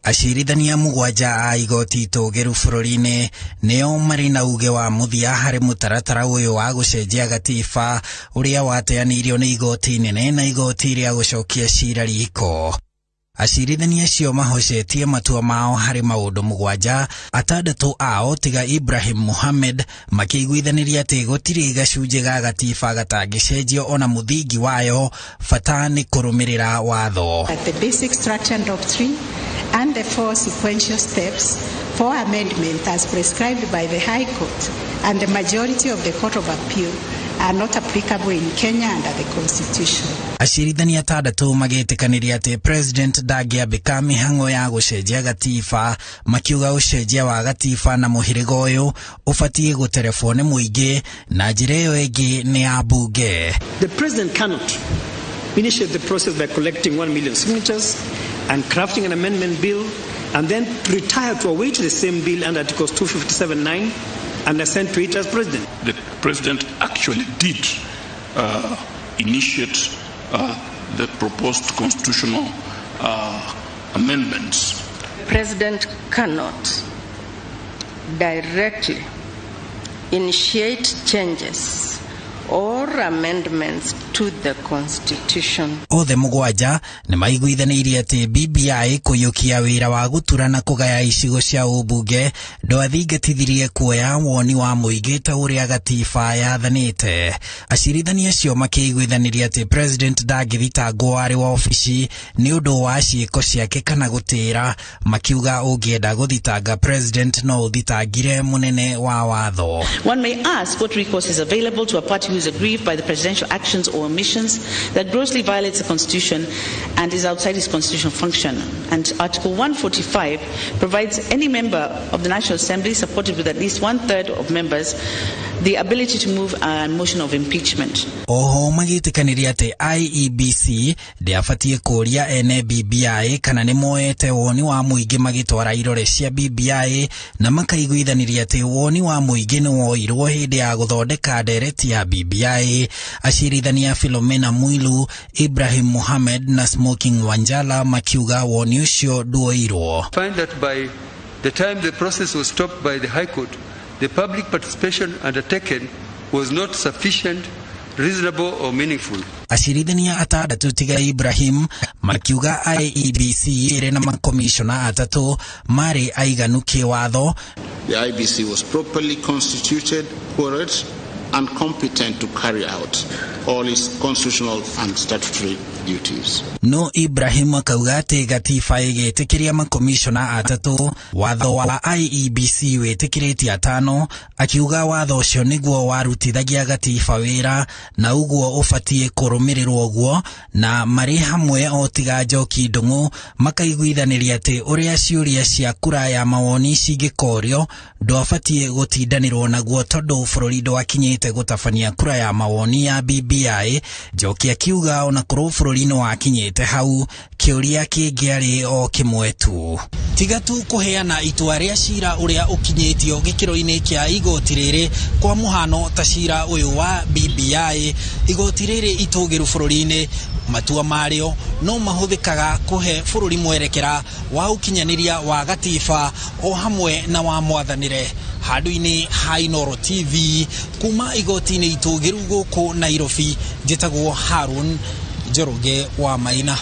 Acirithania 7 a igoti itũgĩru bũrũri-inĩ nĩo marĩ na uge wa mũthia harĩ mũtaratara ũyũ wa gũcenjia gatiba ũrĩa wateanĩirio nĩ igoti nene na igoti rĩa gũcokia cira riko. Acirithania acio mahocetie matua mao harĩ maũndũ 7, 6 ao tiga Ibrahim Mohamed makĩiguithanĩria atĩ gũtirĩ gacunjĩ ga gatiba gatangĩcenjio ona mũthingi wayo, bata nĩ kũrũmĩrĩra watho. The basic structure doctrine and the 4 sequential steps for amendment as prescribed by the High Court and the majority of the Court of Appeal are not applicable in Kenya under the Constitution. Acirithania 6 magĩtĩkanĩria atĩ President ndangĩambĩka mĩhang'o ya gũcenjia gatiba, makiuga ũcenjia wa gatiba na mũhĩrĩga ũyũ ũbatiĩ gũterebwo nĩ mũingĩ na njĩra ĩyo ĩngĩ nĩ ya mbunge. The President cannot initiate the process by collecting 1 million signatures and crafting an amendment bill and then retire to await the same bill under Articles 257(9) and assent to it as president. The president actually did initiate the proposed constitutional amendments. The president cannot directly initiate changes or amendments to the Constitution. Othe 7 nĩ maiguithanĩirie atĩ BBI kũiyũkia wĩra wa gũtura na kũgaya icigo cia ũmbunge ndwathingatithirie kuoya woni wa mũingĩ ta ũrĩa gatiba yathanĩte. Acirithania acio makĩiguithanĩria atĩ President ndangĩthitangwo arĩ wa obici nĩ ũndũ wa ciĩko ciake kana gũtĩra, makiuga ũngĩenda gũthitanga President no ũthitangire mũnene wa watho. One may ask what recourse is available to a party who is aggrieved by the presidential actions or omissions that grossly violates the Constitution and is outside his constitutional function. And Article 145 provides any member of the National Assembly supported with at least 1/3 of members the ability to move a motion of impeachment. Oho magĩtĩkanĩria atĩ IEBC ndĩabatiĩ kũũria ene BBI kana nĩ moete woni wa mũingĩ magĩtwara irore cia BBI, na makaiguithanĩria atĩ woni wa mũingĩ nĩ woirwo hĩndĩ ya gũthondeka ndereti ya BBI. Acirithania Philomena Mwilu, Ibrahim Mohamed na Smoking Wanjala makiuga woni ũcio nduoirwo. Find that by the time the process was stopped by the High Court, the public participation undertaken was not sufficient, reasonable or meaningful. Acirithania 6 tiga Ibrahim makiuga IEBC ĩrĩ na makomishona 3 marĩ aiganu kĩwatho. The IEBC was properly constituted, quorate and competent to carry out all its constitutional and statutory duties. No Ibrahim akauga atĩ gatiba ĩgĩtĩkĩria makomishona 3, watho wa IEBC wĩtĩkĩrĩtie 5, akiuga watho ũcio nĩguo warutithagia gatiba wĩra na ũguo ũbatiĩ kũrũmĩrĩrwo ũguo, na marĩ hamwe o tiga Njoki Ndung'u makaiguithanĩria atĩ ũrĩa ciũria cia kura ya mawoni cingĩkorio ndwabatiĩ gũtindanĩrwo naguo tondũ bũrũri ndwakinyĩte gũtabania kura ya mawoni ya BBI. Njoki akiuga ona korwo bũrũri nĩ wakinyĩte hau, kĩũria kĩngĩarĩ o kĩmwe tu, tiga tu kũheana itua rĩa cira ũrĩa ũkinyĩtio gĩkĩro-inĩ kĩa igoti rĩrĩ, kwa mũhano ta cira ũyũ wa BBI. Igoti rĩrĩ itũgĩru bũrũri-inĩ, matua marĩo no mahũthĩkaga kũhe bũrũri mwerekera wa ũkinyanĩria wa gatiba o hamwe na wa mwathanĩre. Handũ-inĩ ha Inooro TV kuma igoti-inĩ itũgĩru gũkũ Nairobi, njĩtagwo Harun Njoroge wa Maina.